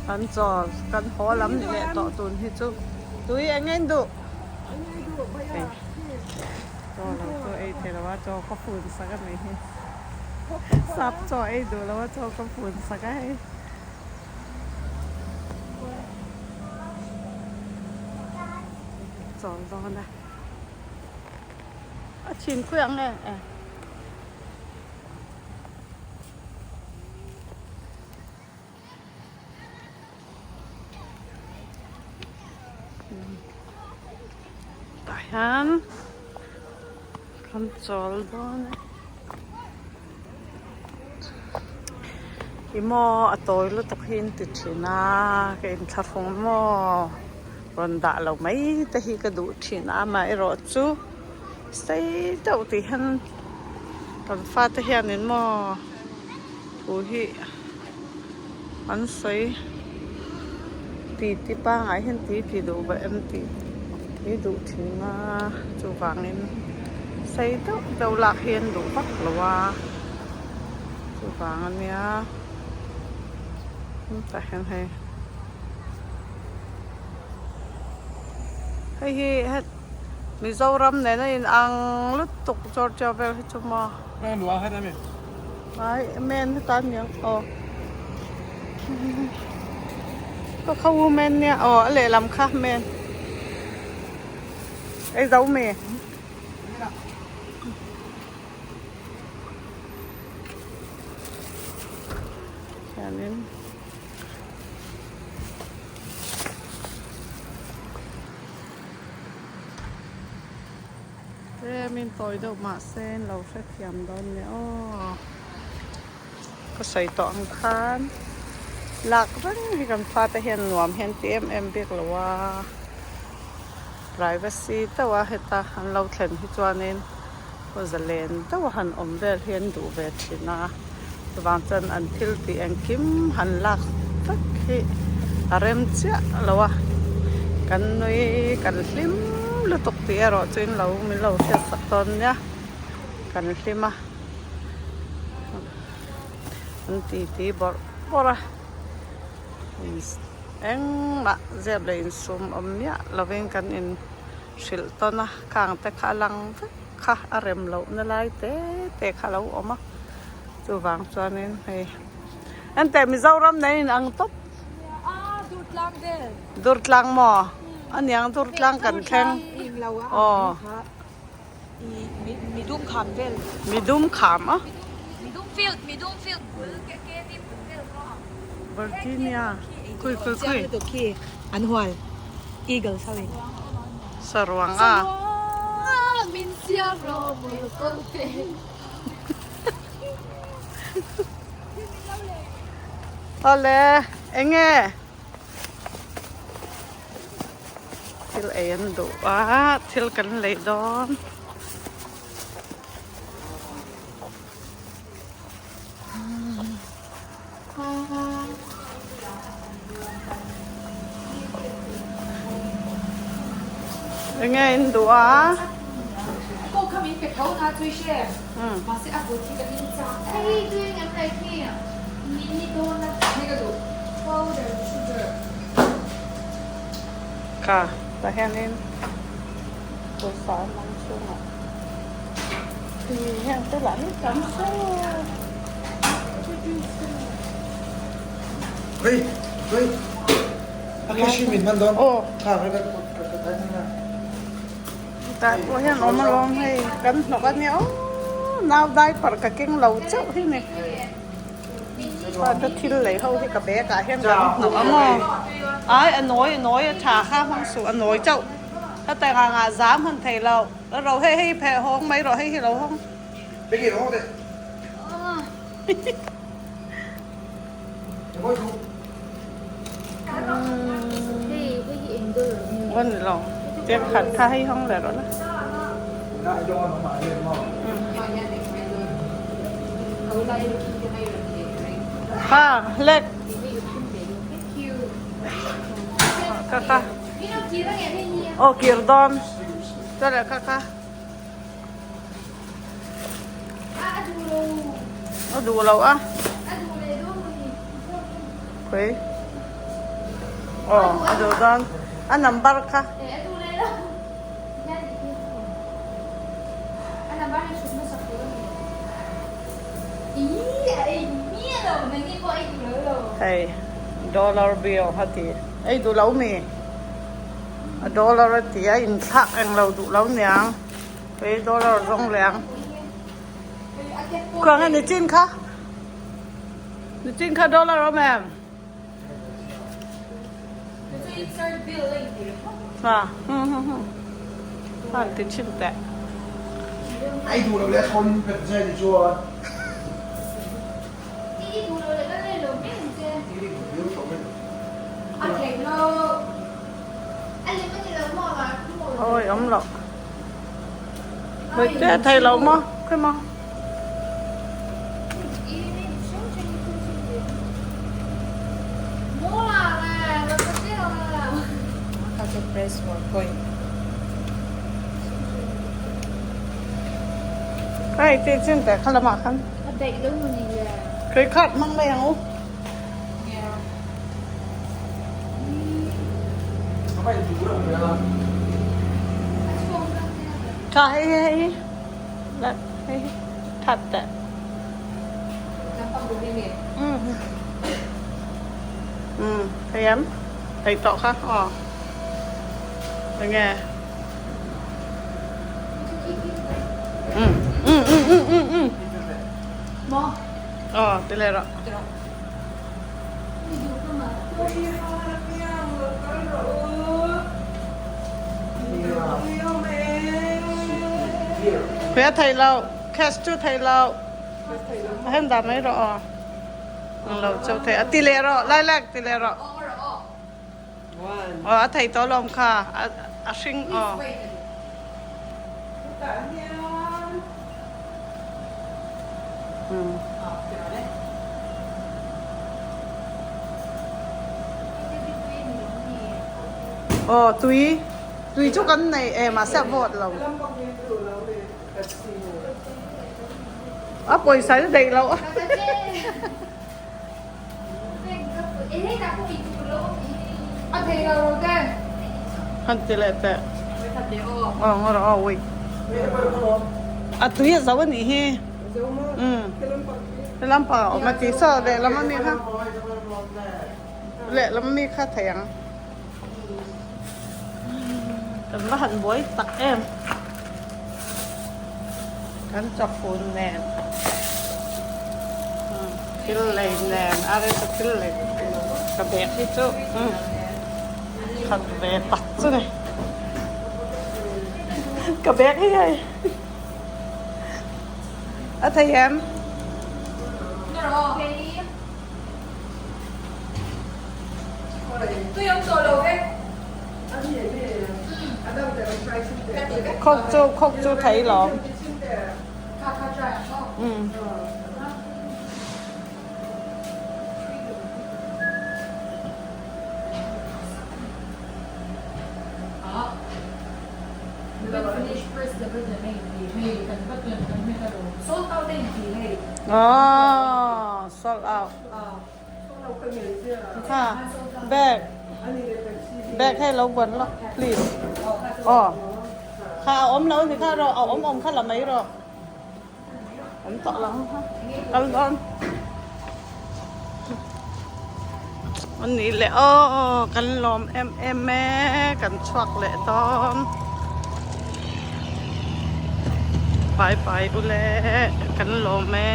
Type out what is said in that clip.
Kan chaw kan haw lam ni leh tawh tun hi chu tui eng nge in duh? Hei chaw lo chu ei thei lo a chaw ka fun sak a nih hi sap chaw ei duh lo a chaw ka fun sak a hei. Chawl dawn a a chhin khui ang e e. Tah hian kan chawl dawn a ih maw a tawi lutuk hi an ti thin a ka inthlahrung maw rawn dah lo mai te hi ka duh thin a amaherawhchu sei deuh tih hian kan fate hianin maw. Thu hi an sawi ti ti pangai hian ti ti duh vah em tih hi duh thin a chuvangin sei deuh deuh lak hi an duh vak lo a chuvang ania tah hian hei hei hi Mizoram nena inang lutuk Georgia vel hi chu maw. Ai men heta aniang aw ka kha u men nia aw a lehlam kha men ei zo mi hianin. Tlemin tawi deuh mahse an lo hrethiam dawn nia aw. Ka sawi tawh ang khan lak reng hi kan fate hian nuam hian ti em em bik lo a. Privacy deuh a heta an lo thlen hi chuanin aw zalen deuh a han awm vel hi an duh ve thin a. Chuvang chuan an thil tih engkim han lak vek hi a rem chiah lo a, kan nui kan hlim lutuk tih erawh chu in lo min lo hriat sak dawn nia, kan hlim a, an ti ti bawrh bawrh a, engmah zep leh insum awm miah lovin kan in hrilh tawn a, khang te kha a lang vek kha a rem loh na lai te te kha a lo awm a. Chuvang chuanin hei enteh Mizoram nen in ang tawp. Durtlang vel. Durtlang maw? Aniang Durtlang kan thleng. Aw. Midum kham vel. Midum kham a. Midum field, midum field bul ke ke ni bul vel maw ang. Virginia. Khui khui khui. Khi an hual. Eagle sawi. Saruang a. Saruang min siam rawh mul kawlte. Awle enge thil ei an duh a thil kan lei dawn. Enge in duh a? Kha tah hianin pawisa an awm chhungah heng te lah hi tam hle. Tah pawh hian awm alawm hei kan hnawk a nia aw nau diaper ka keng lo chauh hi ni fate thil lei ho hi ka bag ah hian kan hnawk a maw ai a nawi a nawi a tha kha hmang suh a nawi chauh ka teng ang ah zam han thei lo ro hei hei pheh hawng mai rawh hei hi lo hawng. Ngon lo tiang khat kha hei hawng leh rawh la. Kha lek kha kha aw kir dawn chuan leh kha kha. A duh lo a. Khawi. Aw a duh dawn a number kha. Hei dollar bill a ti ei duh lo mi a dollar a ti a inthlak englo duh lo niang hei dollar zawng leh ang khuang a ni chin kha ni chin kha dollar awm em. Han ti chhin teh. Ai duh lo leh thawn pek che ni chuan. Ôi ấm lộ. Vậy thế thầy lộ mà, cái mà. Hei ti chin teh kha lamah khan credit card hmang mai ang u. Tha hei hei hei. Hei that teh. Umm thei em? Thei tawh kha aw. Enge? Umm umm umm umm umm umm. Aw ti leh rawh. Khuia thei lo, cash chu thei lo. A hem dah mai rawh aw. Ang lo chauh thei. A ti leh rawh, Lilac ti leh rawh. Aw a thei tawh lawm kha, a hring aw. Aw tui, tui chu kan nei e mahse a vawt lo. A pawisa chu daih loh. Han ti leh teh. Aw ngaw rawh aw wait. A tui a zo a nih hi. Umm. Helam pangah a awm a ti. Saw lehlam ami kha. Lehlam ami kha thei ang. Kan va han buai tak em. Kan chawfun nen thil lei nen a rei chu thil lei ka bag hi chu khat ve tak chu ni ka bag hi hei a thei em. Khawk chu khawk chu thei lawm. Um. Oh, sold out. Kha bag bag hei lo buan lawk please aw kha a awm lo ni kha rawh a awm awm kha la mai rawh awm tawh lo ang kha kal dawn an nih leh aw kan lawm em em e kan chhuak leh dawn bye bye ule kan lawm e.